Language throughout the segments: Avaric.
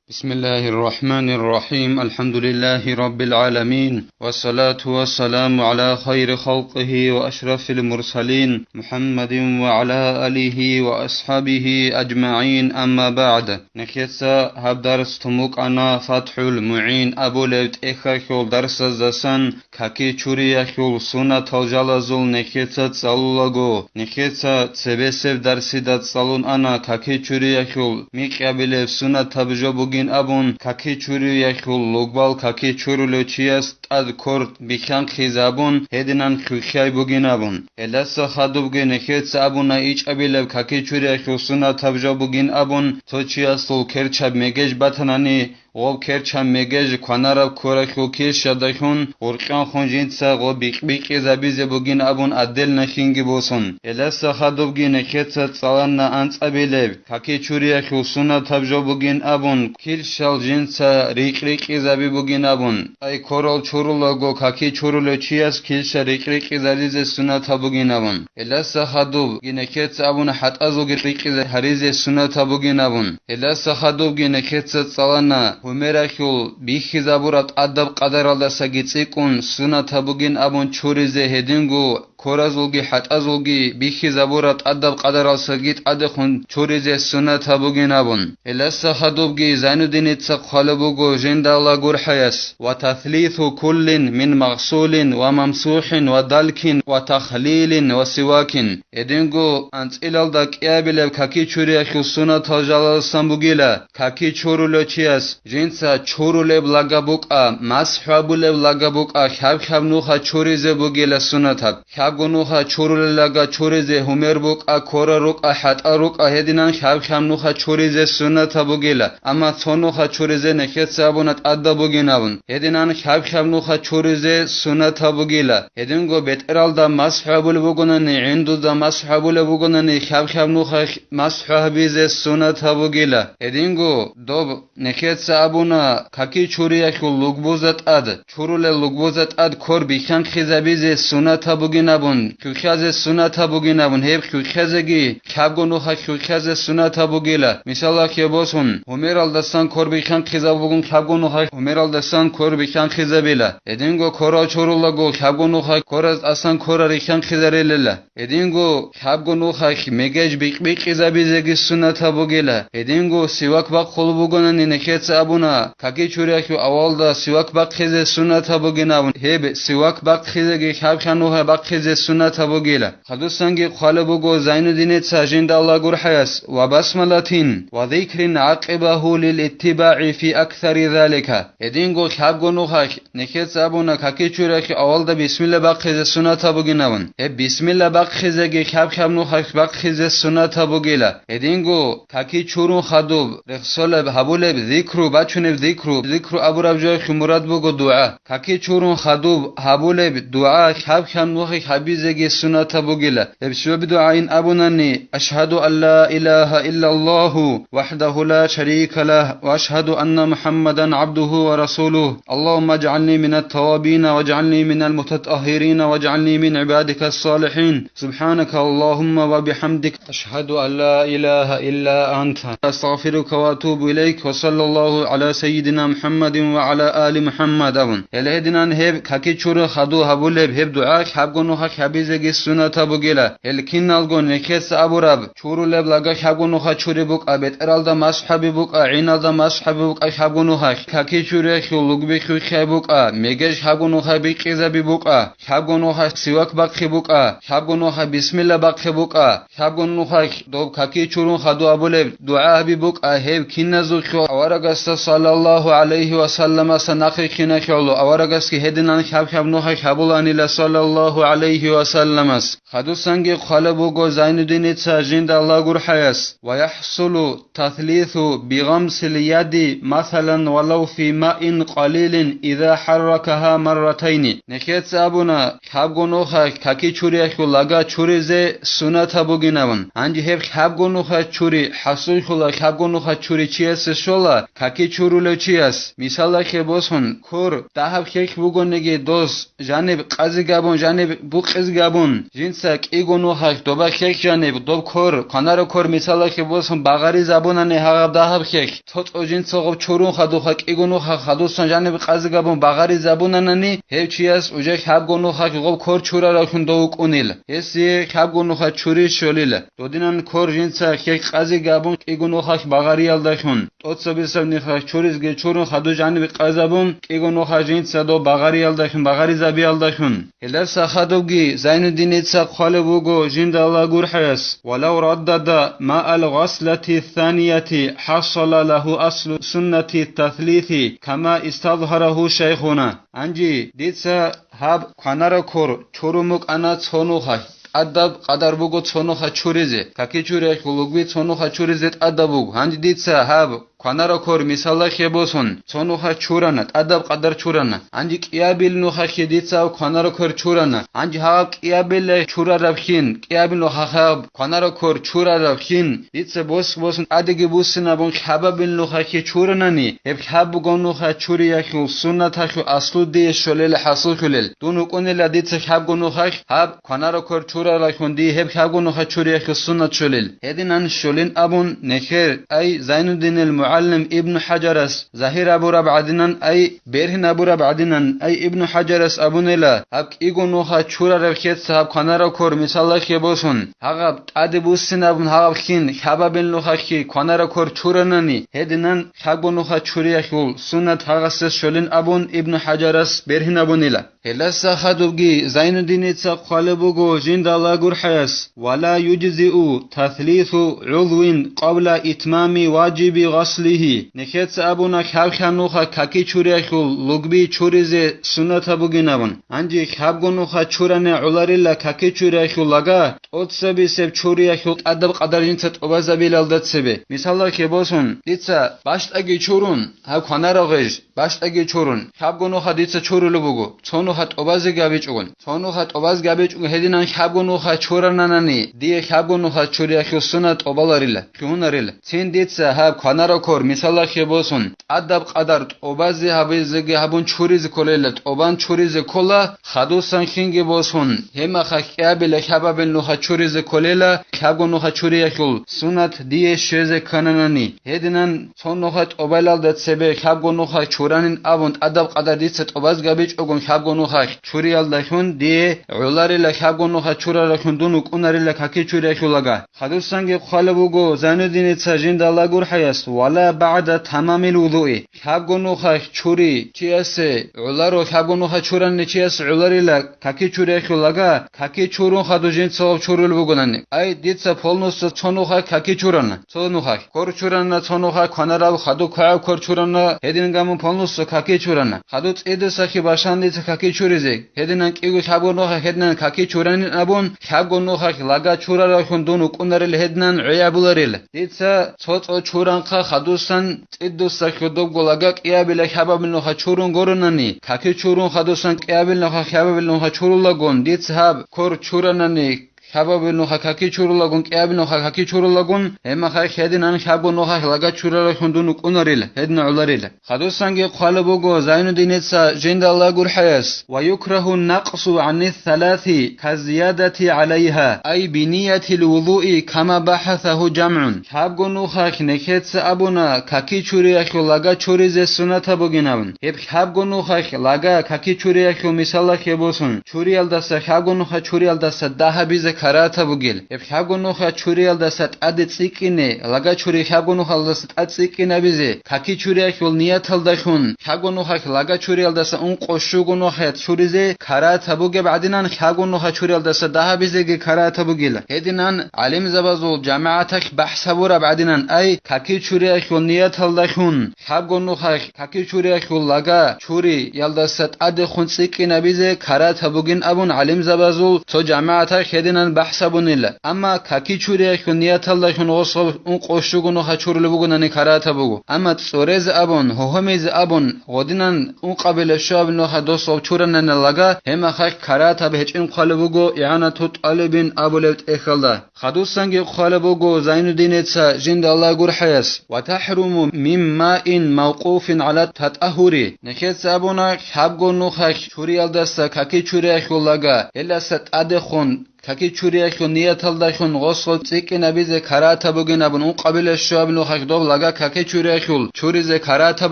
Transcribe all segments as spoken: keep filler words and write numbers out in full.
بسم الله الرحمن الرحيم. الحمد لله رب العالمين. والصلاة والسلام على خير خلقه وأشرف المرسلين محمد وعلى آله وأصحابه أجمعين. أما بعد. Нехеца гьаб дарс тумукъана ФатхӀул МугӀин абулеб тӀехьалъул дарсаздасан. Каки чуриялъул сунатал жалазул нехеца цӀалулаго, нехеца цебесеб дарсида цӀалун ана каки чуриялъул микьабилеб сунатаб жо бугин абун, каки чуриялъул лугбал каки чурулев чияс тӀад кор бихьанхъизабун, гьединан хъвихьай бугин абун. Гьелдаса хадубги нехеца абуна ичӀабилеб каки чуриялъул сунатаб жо бугин абун, цо чиясул керчаб мегеж батанани, гъоб керчан мегеж кванараб коралъул килщадалъун гъоркьанхун жинца гъоб бикь-бикьизабизе бугин абун, отдельно хинги босун. Гьелдаса хадубги нехеца цӀалана анцӀабилеб каки чуриялъул сунатаб жо бугин абун, килщал жинца рикь-рикьизаби бугин абун, ай корал чурулаго каки чурулев чияс килща рикь-рикьизаризе сунатаб бугин абун. Гьелдаса хадубги нехеца абуна хӀатӀазулги рикьизе гьаризе сунатаб бугин абун. Гьелдаса хадубги нехеца цӀалана гьумералъул бихьизабураб тӀадаб къадаралдасаги цӀикӀкӀун сунатаб бугин абун чуризе, гьединго коразулги хӀатӀазулги бихьизабураб тӀадаб къадаралсаги тӀадехун чуризе сунатаб бугин абун. Гьелдаса хадубги Зайнуддиница хъвалеб буго жинда Аллагь гурхӀаяс: «Ва таслису куллин мин магъсулин ва мамсухӀин ва далкин ва тахлилин ва сивакин». Гьединго анцӀилалда кӀиабилеб каки чуриялъул сунатал жалалсан бугила, каки чурулев чияс жинца чурулеб лага букӀа, масхӀу гьабулеб лага букӀа, хьаб-хьаб нуха чуризе бугила сунатаб. Хьабго нуха чурулел лага чуризе гьумер букӀа, кора рукӀа, хӀатӀа рукӀа, гьединан хьаб-хьаб нуха чуризе сунатаб бугила, амма цо нуха чуризе нехеца абуна тӀадаб бугин абун, гьединан хьаб-хьаб нуха чуризе сунатаб бугила. Гьединго бетӀералда масхӀу гьабулеб бугонани, гӀиндузда масхӀу гьабулеб бугонани, хьаб-хьаб нуха масхӀу гьабизе сунатаб бугила. Гьединго доб нехеца абуна каки чуриялъул лугбуза тӀад, чурулел лугбуза тӀад кор бихьанхъизабизе сунатаб бугин абун, хьухьазе сунатаб бугин абун, гьеб хьухьазеги хьабго нуха хьухьазе сунатаб бугила. Мисалалъе босун, гьумералдасан кор бихьанхъизаб бугун, хьабго нуха гьумералдасан кор бихьанхъизабила. Гьединго корал чурулаго, хьабго нуха кораз тӀасан кора рихьанхъизарилила. Гьединго хьабго нухалъ мегеж бикь-бикьизабизеги сунатаб бугила. Гьединго сивак бахъулеб бугонани нехеца абуна, каки чуриялъул авалда сивак бахъизе сунатаб бугин абун, гьеб сивак бахъизеги хьаб-хьаб нуха бахъизе сунатаб бугила. Хадусанги хъвалеб буго Зайнуддиница жинда Аллагь гурхӀаяс: «Ва басмалатин, ва зикрин гӀакъибагьу лил иттибагӀи фи аксари залика». Гьединго хьабго нухалъ нехеца абуна, каки чуриялъул авалда бисмилла бахъизе сунатаб бугин абун. Гьеб бисмилла бахъизеги хьаб-хьаб нухалъ бахъизе сунатаб бугила. Гьединго каки чурун хадуб, рехсолеб гьабулеб зикру, бачунеб зикру, зикру абураб жоялъул мурад буго дугӀа. Каки чурун хадуб гьабулеб дугӀа хьаб-хьаб нухалъ гьабизеги сунатаб бугила. Гьеб щибаб дугӀайин абунани: «Ашгьаду ан ла илагьа иллаллагьу вахӀдагьу ла шарика лагь, ва ашгьаду анна МухӀаммадан гӀабдугьу ва расулугь. Аллагьумма ажгӀални минат тавабина, важгӀални минал мутатӀагьирина, важгӀални мин гӀибадикас салихӀин. Субханака Аллагьумма ва бихӀамдик, ашгьаду ан ла илагьа илла анта, астагъфирука ва атубу илайк, ва саллаллагьу гӀала сайидина МухӀаммадин ва гӀала али МухӀаммад», – абун. Гьеле гьединан гьеб каки чурун хадуб гьабулеб гьеб дугӀа хьабго нухалъ гьабизеги сунатаб бугила. Гьел киналго нехеца абураб: «Чурулеб лага хьабго нуха чури букӀа, бетӀералда масхӀаби букӀа, гӀиналда масхӀаби букӀа хьабго нухалъ, каки чуриялъул лугби хьухьай букӀа, мегеж хьабго нуха бикьизаби букӀа, хьабго нуха сивак бахъи букӀа, хьабго нуха бисмилла бахъи букӀа, хьабго нухалъ доб каки чурун хадуб гьабулеб дугӀа гьаби букӀа», – гьеб киназулъул аварагасда саллаллагьу гӀалайгьи ва салламасда нахъе кинахьуло, аварагасги гьединан хьаб-хьаб нухалъ гьабуланила саллаллагьу гӀалайгьи ва салламас. Хадусанги хъвалеб буго Зайнуддиница жинда Аллагь гурхӀаяс: «Ва яхӀсулу таслису бигъамсил яди, масалан, валав фи маин къалилин, иза хӀарракагьа марратайни». Нехеца абуна, хьабго нухалъ каки чуриялъул лага чуризе сунатаб бугин абун. Гьанже гьеб хьабго нухалъ чури хӀасуллъула, хьабго нухалъ чури чиясе щола, каки чурулев чияс. Мисалалъе босун, кор дагьаб хьехь бугониги, дос жаниб къазе габун, жаниб букъизе габун, жинц кӀиго нухалъ доба хехь жаниб, доб кор, кванаро кор мисалалъе босун багъаризабунани гьагъаб дагьаб хехь, цо-цо жинцагъаб чурун хадуха кӀиго нухалъ хадусан жаниб къазе габун багъаризабунанани, гьев чияс уже хӀабго нухалъ гъоб кор чурараллъун дов вукӀунил, гьесие хӀабго нухалъ чури щолила. Додинан кор жинца хехь къазе габун кӀиго нухалъ багъариялдалъун, тӀоцабисаб нухалъ чуризги чурун хадув жаниб къазабун кӀиго нухалъ жинца дов багъариялдалъун, багъаризабиялдалъун. Гьелдаса хадубги Зайнуддиница хъвалеб буго жинда Аллагь гурхӀаяс: «Валав раддада маал гъаслати санияти хӀасала лагьу аслу суннати таслиси, кама истазгьарагьу шайхуна». Гьанже дица гьаб кванаро кор чурун букӀана цо нухалъ, тӀадаб къадар буго цо нухалъ чуризе, каки чуриялъул лугби цо нухалъ чуризе тӀадаб буго. Гьанже дица гьаб кванаро кор мисалалъе босун, цо нухалъ чурана, тӀадаб къадар чурана. Гьанже кӀиабил нухалъе дица гьаб кванаро кор чурана. Гьанже гьаб кӀиабилай чурараб хин, кӀиабил нухалъ гьаб кванаро кор чурараб хин, дица боск-босун тӀадеги буссинабун хӀабабил нухалъе чуранани, гьеб хӀаб бугон нухалъ чуриялъул суннаталъул аслу дие щолел хӀасуллъулел. Дун вукӀунила дица хӀабго нухалъ гьаб кванаро кор чурараллъун дие гьеб хӀабго нухалъ чуриялъул суннат щолел. Гьединан щолин абун нехер, ай Зайнуддинил мугӀалим Ибну ХӀажарас загьир абураб гӀадинан, ай бергьин абураб гӀадинан, ай Ибну ХӀажарас абунела, гьаб кӀиго нухалъ чурараб хеца гьаб кванаро кор мисалалъе босун, гьагъаб тӀаде буссинабун гьагъаб хин хӀабабил нухалъе кванаро кор чуранани, гьединан хӀабго нухалъ чуриялъул суннат гьагъасда щолин абун Ибну ХӀажарас бергьин абунила. Гьелдаса хадубги Зайнуддиница хъвалеб буго жинда Аллагь гурхӀаяс: «Ва ла юджзиу таслису гӀудвин къабла итмами важиби гъаслигьи». Нехеца абуна хьаб-хьанухъа каки чуриялъул лугби чуризе суннатаб бугин абун. Гьанже хьабго нухъа чуране гӀоларила каки чуриялъул лага, тӀоцабисеб чуриялъул тӀадаб къадар жинца тӀубазабилалда цебе. Мисалалъе босун, дица бащтӀаги чурун, гьаб кванаро гъеж, бащтӀаги чурун, хьабго нухъа дица чурулеб буго, цо нухъа тӀубазе габичӀогун. Цо нухъа тӀубаз габичӀого гьединан хьабго нухъа чурананани, дие хьабго нухъа чуриялъул суннат тӀубаларила, лъугьунарила. Цин дица гьаб кванаро кор мисалалъе босун, тӀадаб къадар тӀубазе гьабизеги гьабун чуризе кколела, тӀубан чуризе ккола, хадусан хинги босун, гьеб мехалъ кӀиабила хьабабил нухъа чуризе кколела, хьабго нухъа чуриялъул суннат дие щвезе ккананани. Гьединан цо нухъа тӀубалалда цебе хьабго нухъа чуранин абун тӀадаб къадар дица тӀубаз габичӀогун хьабго нухъа чуриялдалъун дие гӀоларила, хьабго нухъа чураралъун дун вукӀунарила каки чуриялъул лага. Хадусанги хъвалеб буго Зайнуддиница жинда Аллагь гурхӀаяс: «Ва ла багӀда тамамил вузуи». Хьабго нухъа чури чиясе гӀоларо, хьабго нухъа чуранни чияс гӀоларила каки чуриялъул лага, каки чурун хадув жинцагъаб чурулеб бугонани. Ай, дица полностью цо нухъа каки чурана, цо нухъа кор чурана, цо нухъа кванараб хадуб квагӀаб кор чурана, гьедин гамун полностью каки чурана. Хадуб цӀидусахъе башан дица каки чуризе, гьединан кӀиго хьабго нухъа гьединан каки чуранин абун, хьабго нухъа лага чураралъун дун вукӀунарил гьединан гӀей абуларил. Дица цо-цо чуранхъа хадусан ЦӀидуса хьудубго лага кӀиабила хьабабил нухъа чурун гуронани, каки чурун хадусан кӀиабил нухъа хьабабил нухъа чурулагун, дица гьаб кор чуранани, хьабабил нухъа каки чурулагун, кӀиабил нухъа каки чурулагун, гьеб мехалъ гьединан хьабго нухъа лага чураралъун дун вукӀунарил, гьедин гӀоларил. Хадусанги хъвалеб буго Зайнуддиница жинда Аллагь гурхӀаяс: «Ва юкрагьу накъсу гӀанис саласи каззиядати гӀалайгьа, ай биниятил вузуи кама бахӀасагьу жамгӀун». Хьабго нухалъ нехеца абуна каки чуриялъул лага чуризе суннатаб бугин абун. Гьеб хьабго нухалъ лага каки чуриялъул мисалалъе босун, чуриялдаса хьабго нухалъ чуриялдаса дагь гьабизе карагьатаб бугел. Гьеб хьабго нухалъ чуриялдаса тӀаде цӀикӀкӀине, лага чури хьабго нухалдаса тӀад цӀикӀкӀинабизе, каки чуриялъул нияталдалъун, хьабго нухалъ лага чуриялдаса ункъо щуго нухалъ чуризе карагьатаб бугеб гӀадинан, хьабго нухалъ чуриялдаса дагь гьабизеги карагьатаб бугила. Гьединан гӀалимзабазул жамагӀаталъ бахӀс гьабураб гӀадинан, ай, каки чуриялъул нияталдалъун, хьабго нухалъ каки чуриялъул лага чуриялдаса тӀадехун цӀикӀкӀинабизе карагьатаб бугин абун гӀалимзабазул цо жамагӀаталъ гьединан бахӀс гьабунила. Амма каки чуриялъул нияталдалъун гъосгъаб ункъо щуго нухалъ чурулеб бугонани карагьатаб буго. Амма цӀорезе абун, гьогьомизе абун, гъодинан ункъабила щуабил нухалъ досгъаб чуранани лага, гьеб мехалъ карагьатаб гьечӀин хъвалеб буго ИгӀанату тӀалибин абулеб тӀехьалда. Хадусанги хъвалеб буго Зайнуддиница жинда Аллагь гурхӀаяс: «Ва тахӀруму мим маин мавкъуфин гӀала татӀагьури». Нехеца абуна хьабго нухалъ чуриялдаса каки чуриялъул лага, гьелдаса тӀадехун каки чуриялъул нияталдалъун гъосул цӀикӀкӀинабизе карагьатаб бугин абун, ункъабилеб щуабилеб нухалъ доб лага каки чуриялъул чуризе карагьатаб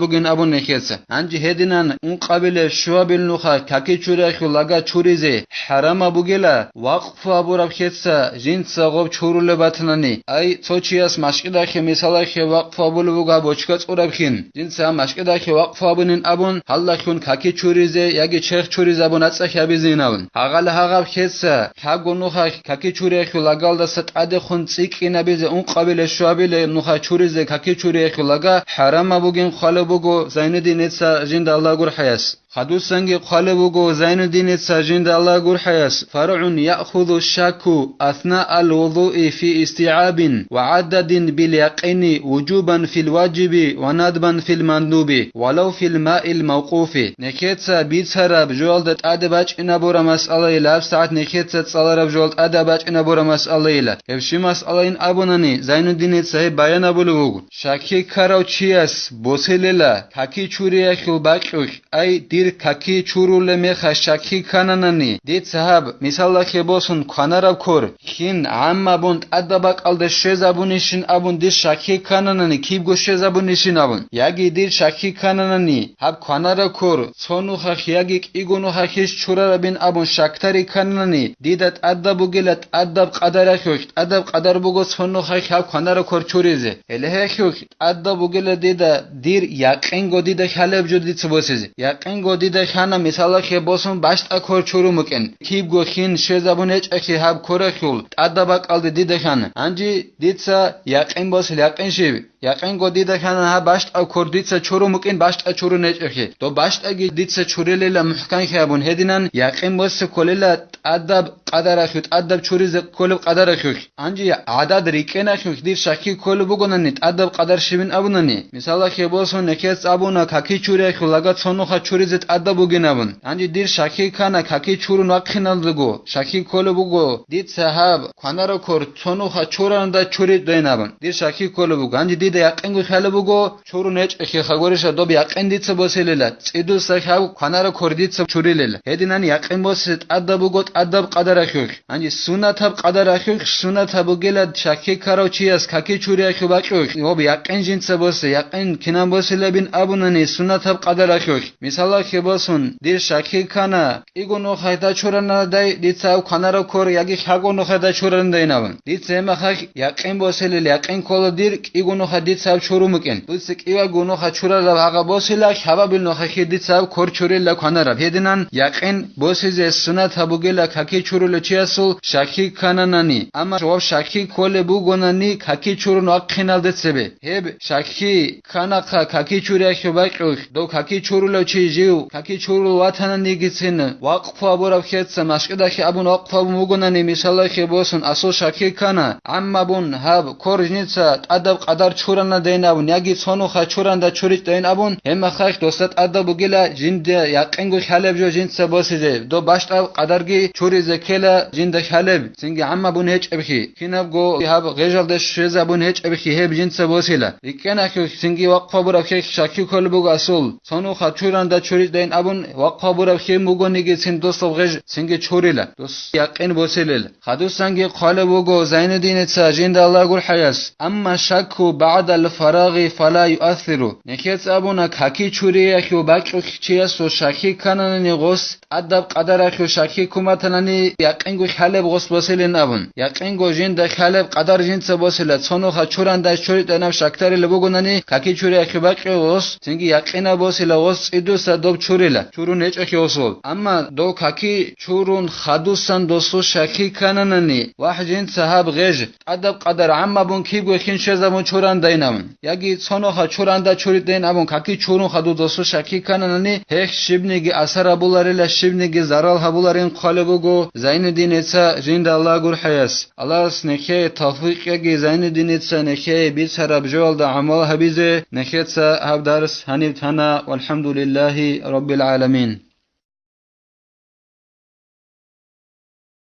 бугин абун нехеца. Гьанже гьединан ункъабилеб щуабилеб нухалъ каки чуриялъул лага чуризе хӀарамаб бугила, вакъфу гьабураб хеца жинца гъоб чурулеб батанани, ай, цо чияс машкӀидахъе, мисалахъе, вакъфу гьабулеб буго гьаб бочка цӀурабхъин, жинца гьаб машкӀидахъе вакъфу гьабунин абун, гьалдалъун каки чуризе яги черх чуризе абун ацӀцӀалъи гьабизейин абун. Гьагъала гьагъаб хеца лъабго нухалъ каки чуриялъул лагалдаса тӀадехун цӀикӀкӀинабизе ункъабилеб щуабилеб нухалъ чуризе каки чуриялъул лага хӀарамаб бугин хъвалеб буго Зайнуддиница, жинда Аллагь гурхӀаяс. Хадусанги хъвалеб буго Зайнуддиница, жинда Аллагь гурхӀаяс: «فرع يأخذ الشك أثناء الوضوء في استيعاب وعدد باليقين وجوبا في الواجب وندبا في المندوب ولو في الماء الموقوف». Нехеца бицараб жоялда тӀаде бачӀинабураб масъалайила, гьабсагӀат нехеца цӀалараб жоялда тӀаде бачӀинабураб масъалайила. Гьеб щиб масъалайин абунани, Зайнуддиница гьеб баян гьабулеб буго. Щаккий ккарав чияс босилила каки чуриялъул бакьулъ, ай, дир каки чурулеб мехалъ щаккий ккананани, дица гьаб, мисалалъе босун, кванараб квер, хин гӀаммабун тӀадаб бакӀалде щвезабунищин абун дир щаккий ккананани, кибго щвезабунищин абун, яги дир щаккий ккананани, гьаб кванараб квер цо нухалъ яги кӀиго нухалъ чурарабин абун щакдарий ккананани, дида тӀадаб бугила тӀадаб къадаралъулъ, тӀадаб къадар буго цо нухалъ гьаб кванараб квер чуризе. Гьеле гьелъулъ тӀадаб бугила дида, дир якъинго дида хьалеб жо дица босизе. Якъинго дида хьана, мисалалъе босун, бащтӀа квер чурун букӀин. Кибго хин щвезабун гьечӀелъи гьаб квералъул тӀадаб бакӀалде дида хьана. Гьанже дица якъин босила, якъин щиб? Якъинго дида хьана гьаб бащтӀа квер дица чурун букӀин, бащтӀа чурун гьечӀелъи. Доб бащтӀаги дица чурилила мухӀканлъи абун, гьединан якъин босе кколила тӀадаб къадаралъулъ, тӀадаб чуризе кколеб къадаралъулъ. Гьанже гӀадад рикӀкӀиналъулъ дир щаккий кколеб бугонани, тӀадаб къадар щибин абунани, мисалалъе босун, нехец абуна каки чуриялъул лага цо нухалъ чуризе тӀадаб бугин абун. Гьанже дир щаккий ккана каки чурун вахъиналдаго, щаккий кколеб буго, дица гьаб кванараб квер цо нухалъ чуранада чуричӀдайин абун. Дир щаккий кколеб буго. Гьанже дида якъинго хьалеб буго, чурун гьечӀелъи хагориша доб якъин дица босилила, цӀидуса гьаб кванараб квер дица чурилила. Гьединан якъин босе тӀадаб буго тӀадаб къадаралъулъ. Гьанже сунатаб къадаралъулъ, сунатаб бугила щаккий ккарав чияс каки чуриялъул бакьулъ, гьоб якъин жинца босе, якъин кинан босилабин абунани сунатаб къадаралъулъ. Мисалалъе босун, дир щаккий ккана, кӀиго нухалъ чуранадай дица гьаб кванараб квер яги лъабго нухалъ чуранадайин абун. Дица гьеб мехалъ якъин босилел, якъин ккола дир кӀиго нухалъ дица гьаб чурун букӀин. Дуца кӀиябго нухалъ чурараб гьагъаб босила, лъабабил нухалъ дица гьаб квер чурила кванараб. Гьединан якъин босизе сунат гьабугила каки чурулев чиясул щаккий ккананани. Амма жаваб щаккий кколеб бугонани каки чурун вахъиналде цебе. Гьеб щаккий кканахъа каки чуриялъул бакьулъ, дов каки чурулев чи жив каки чурул ватананигицин, вакъфу абураб хеца, машкӀидахъе абун вакъфу абун вугонани, мисалалъе босун, асул щаккий ккана, гӀаммабун гьаб квер жинца тӀадаб къадар чуранадайин абун, яги цо нухалъ чуранда чуричӀдайин абун, гьеб мехалъ досда тӀадаб бугила жинда якъинго хьалеб жо жинца босизе, доб бащтӀаб къадарги чуризе ккела жинда хьалеб, цинги гӀаммабун гьечӀебхъи. Кинабго гьаб гъежалде щвезабун гьечӀебхъи гьеб жинца босила. РикӀкӀиналъулъ цинги вакъфу абураб хех щаккий кколеб буго асул. Цо нухалъ чуранда чуричӀдайин абун вакъфу абураб хем бугонигицин досул гъеж цинги чурила, дос якъин босилел. Хадусанги хъвалеб буго Зайнуддиница, жинда Аллагь гурхӀаяс: «Амма шакку баъдал фарагъи фала юассиру». Нехец абуна, каки чуриялъул бакьулъ чиясул щаккий ккананани гъос, тӀадаб къадаралъул щаккий ккун батанани, якъинго хьалеб гъос босилин абун. Якъинго жинда хьалеб къадар жинца босила, цо нухалъ чуранда чуритӀанаб щакдарилеб бугонани, каки чуриялъул бакьулъ гъос, цинги якъинаб босила гъос цӀидуса доб чурила, чурун гьечӀелъи гъосул. Амма дов каки чурун хадусан досул щаккий ккананани, вагь, жинца гьаб гъеж, тӀадаб къадар гӀаммабун кибго хин щвезабун чурандайин абун, яги цо нухалъ чуранда чуритӀейин абун каки чурун хадур досул щаккий ккананани, гьелъ щибниги асар гьабуларила, щибниги зарал гьабуларин хъвалеб буго Зайнуддиница, жинда Аллагь гурхӀаяс. Аллагьас нехее тавфикъ яги Зайнуддиница нехее бицараб жоялда гӀамал гьабизе. Нехеца гьаб дарс гьаниб тана. ВалхӀамдулиллагьи раббил гӀаламин.